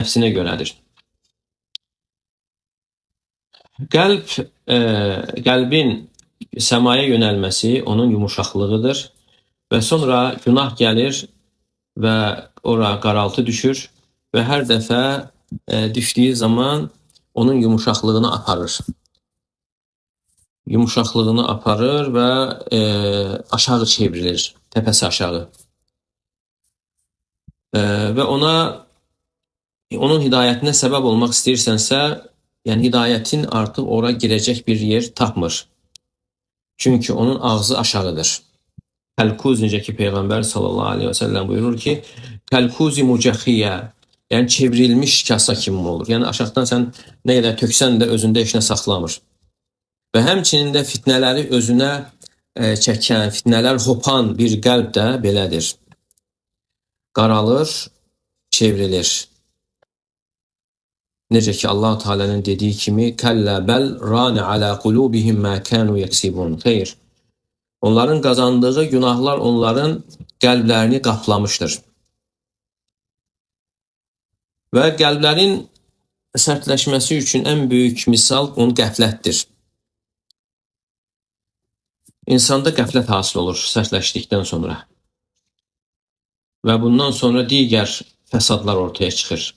Nəfsinə görədir. Qəlb, qəlbin səmaya yönəlməsi onun yumuşaqlığıdır və sonra günah gəlir və ora qaraltı düşür və hər dəfə düşdüyü zaman onun yumuşaqlığını aparır. Yumuşaqlığını aparır və aşağı çevrilir, təpəsi aşağı. Və ona onun hidayətinə səbəb olmaq istəyirsənsə, yəni hidayətin artıq ora girəcək bir yer tapmır. Çünki onun ağzı aşağıdır. Kəlkuz, necə ki Peyğəmbər sallallahu aleyhi və səlləm buyurur ki, kəlkuzi mucəxiyyə, yəni çevrilmiş kasa kimi olur. Yəni aşağıdan sən nə qədər töksən də özündə heç nə saxlamır. Və həmçinin də fitnələri özünə çəkən, fitnələr hopan bir qəlb də belədir. Qaralır, çevrilir. Necə ki Allah Teala'nın dediyi kimi, "Kəllə bəl rane ala qulubihim ma kanu yeksibun." Xeyr. Onların qazandığı günahlar onların qəlblərini qaplamışdır. Və qəlblərin sərtləşməsi üçün ən böyük misal onun qəflətdir. İnsanda qəflət hasil olur sərtləşdikdən sonra. Və bundan sonra digər fəsadlar ortaya çıxır.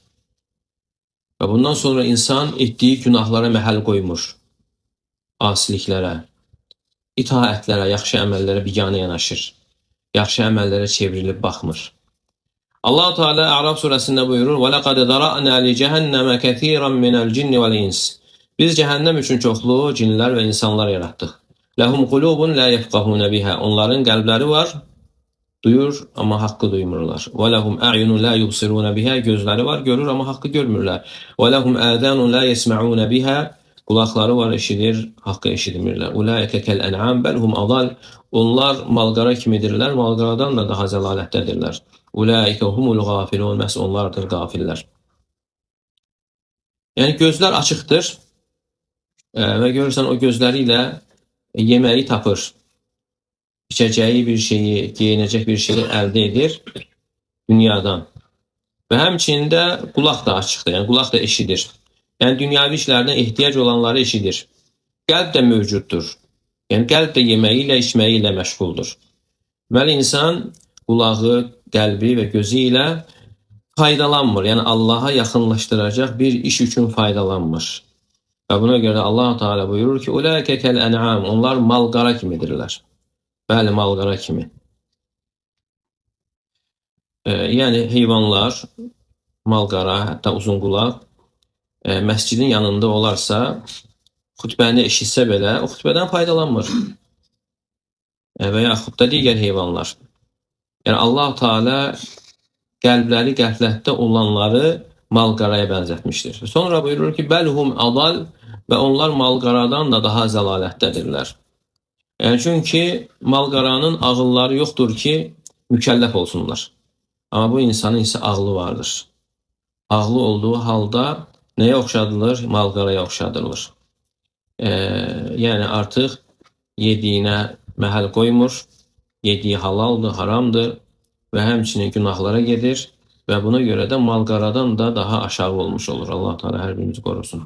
Və bundan sonra insan etdiyi günahlara məhəl qoymur. Asiliklərə, itaətlərə, yaxşı əməllərə biganə yanaşır. Yaxşı əməllərə çevrilib baxmır. Allah Teala A'raf surəsində buyurur: "Və laqad zara'na li cehenneme kesiran minel cinni vel ins." Biz cəhənnəm üçün çoxlu cinlər və insanlar yaratdıq. Lehum kulubun la yefqahuna biha. Onların qəlbləri var, duyur, amma haqqı duymurlar. Və lehum a'yunun la yubsiruna biha. Gözləri var, görür, amma haqqı görmürlər. Və lehum azanun la yesma'una biha. Qulaqları var, eşidir, haqqı eşitmirlər. Ulaike kel en'am bel hum adal. Onlar malqara kimidirlər, malqaradan da daha zəlalətdədirlər. Ulaike humul gafilun. Məhz onlardır qafillər. Yəni gözlər açıqdır və görürsən o gözləri ilə yeməyi tapır. İçəcəyi bir şeyi, geyinəcək bir şeyi əldə edir dünyadan. Və həmçinin də qulaq da açıqdır. Yəni qulaq da eşidir. Yəni dünyavi işlərdən ehtiyac olanları eşidir. Qəlb də mövcuddur. Yəni qəlb də yeməyi ilə, içməyi ilə məşğuldur. Deməli insan qulağı, qəlbi və gözü ilə faydalanmır. Yəni Allaha yaxınlaşdıracaq bir iş üçün faydalanmır. Və buna görə Allah Teala buyurur ki: "Ulaike kel en'am." Onlar malqara kimidirlər. Bəli, malqara kimi. Yəni heyvanlar, malqara, hətta uzunqulaq məscidin yanında olarsa, xutbəni eşitsə belə, o xutbədən faydalanmır. Və yaxud da digər heyvanlar. Yəni Allah Teala qəlbləri qəflətdə olanları malqaraya bənzətmişdir. Sonra buyurur ki, bəlhum adal, və onlar malqaradan da daha zəlalətdədirlər. Yəni çünki malqaranın ağılları yoxdur ki, mükəlləf olsunlar. Amma bu insanın isə ağlı vardır. Ağlı olduğu halda nəyə oxşadılır? Malqaraya oxşadılır. Yəni artıq yediyinə məhəl qoymur, yediyi halaldır, haramdır və həmçinin günahlara gedir və buna görə də malqaradan da daha aşağı olmuş olur. Allah Teala hər birimizi qorusun.